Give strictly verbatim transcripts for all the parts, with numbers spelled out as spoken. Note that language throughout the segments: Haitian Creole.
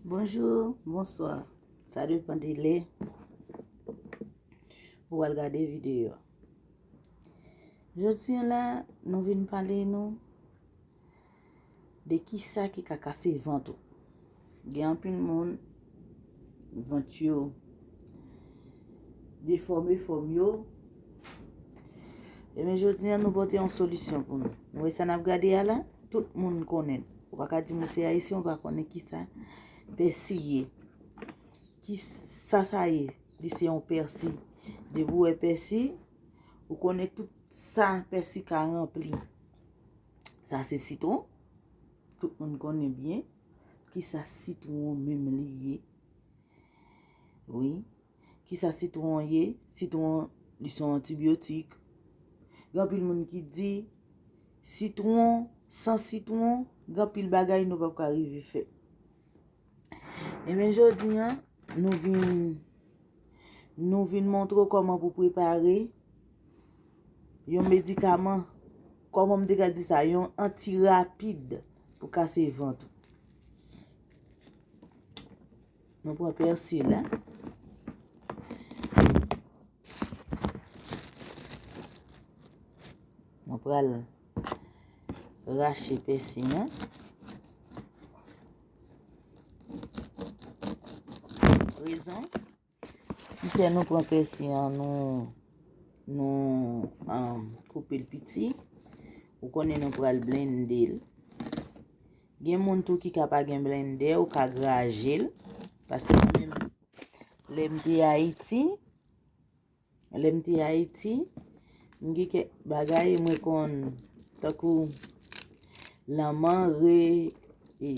Bonjou, bonswa. Sa depann de lè ou al gade videyo a. Jodi a la, nou vin pale nou de kisa ki ka kase vant ou. Gen anpil moun, vant yo defòme fòm yo. Ebyen, jodi a, nou pote yon solisyon pou nou. Nou wè sa n ap gade a la, tout moun konnen. Ou pa ka di m ou se ayisyen, ou pa konnen kisa pèsi ye. Kisa sa ye? Li se yon pèsi. Depi w wè pèsi, ou konnen tout sa pèsi ka ranpli. Sa se sitwon. Tout moun konnen byen kisa sitwon menm li ye. Wi. Kisa sitwon ye? Sitwon, li se yon antibyotik. Gen anpil moun ki di, sitwon, san sitwon, gen anpil bagay nou p ap ka rive fè. Ebyen, jodi a, nou vin, nou vin montre w kòman pou prepare yon medikaman, kòman m te ka di sa, yon anti rapid pou kase vant ou. Nou pran pèsi la. Nou pral rache pèsi an. Rezon ki fè nou pran pèsi an, nou, nou, um, koupe l piti. Ou konnen nou pral blende l. Gen moun tou ki ka pa gen blendè, ou ka graje l. Paske mwen menm, lè m te Ayiti, lè m te Ayiti, m gen kèk bagay mwen konn, tankou lanmanre, e,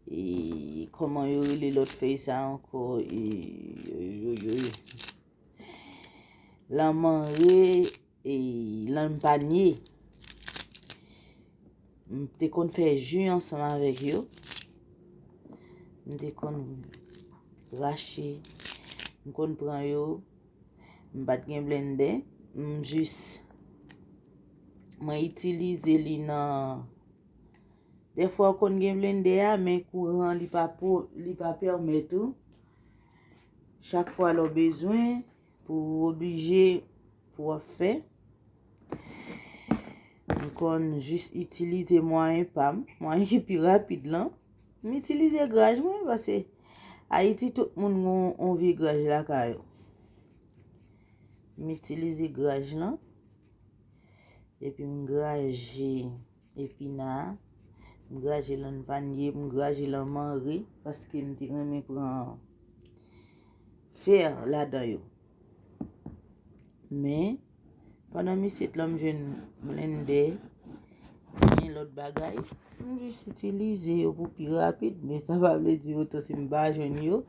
e, kòman yo rele lòt fèy sa ankò? E, yo, yo, yo, yo. Lanmanre, e, lanpanye. M te konn fè ji ansanm avèk yo. M te konn rache. M konn pran yo. M pa t gen blendè. M jis, mwen itilize li nan, dèfwa w konn gen blendè a, men kouran li pa po, li pa pèmèt ou. Chak fwa lè w bezwen, pou w oblije pou w ap fè. M konn jis itilize mwayen pa m, mwayen ki pi rapid lan. M itilize graj mwen, paske Ayiti tout moun gen yon vye graj lakay yo. M itilize graj lan. Epi m graje epina a, m graje lanpanye, m graje lanmanre, paske m te renmen pran fè ladan yo. Men, pandan m isit lan, m jwenn blendè, gen lòt bagay. M jis itilize yo pou pi rapid, men sa pa vle di otan si m pa jwenn yo,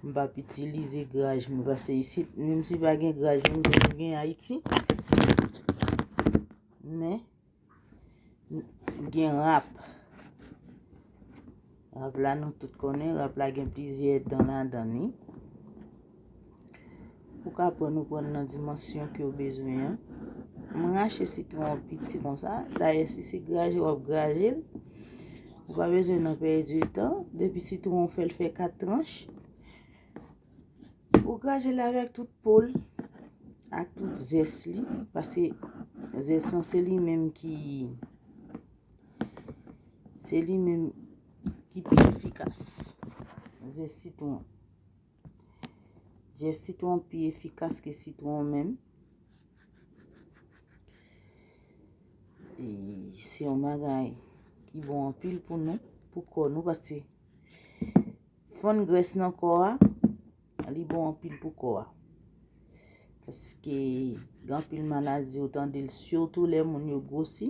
m p ap itilize graj mwen, paske isit, menm si pa gen graj menm jan nou gen Ayiti, men gen rap. Rap la, nou tout konnen, rap la gen plizyè dan ladan li. Ou ka pran, ou pran nan dimansyon ke w bezwen an. Mwen rache sitwon an piti konsa. Dayè, si se graje w ap graje l, ou pa bezwen nan pèdi tan. Depi sitwon w fè l fè kat tranch, ou graje l avèk tout po l, ak tout zès li, paske zès lan se li menm ki, se li menm ki pi efikas. Zès sitwon. Zès sitwon pi efikas ke sitwon menm. E se yon bagay ki bon anpil pou nou, pou kò nou, paske fonn grès nan kò a, li bon anpil pou kò a. Paske gen anpil maladi, ou tande l, sitou lè moun yo gwosi.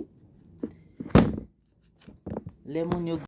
Lè moun yo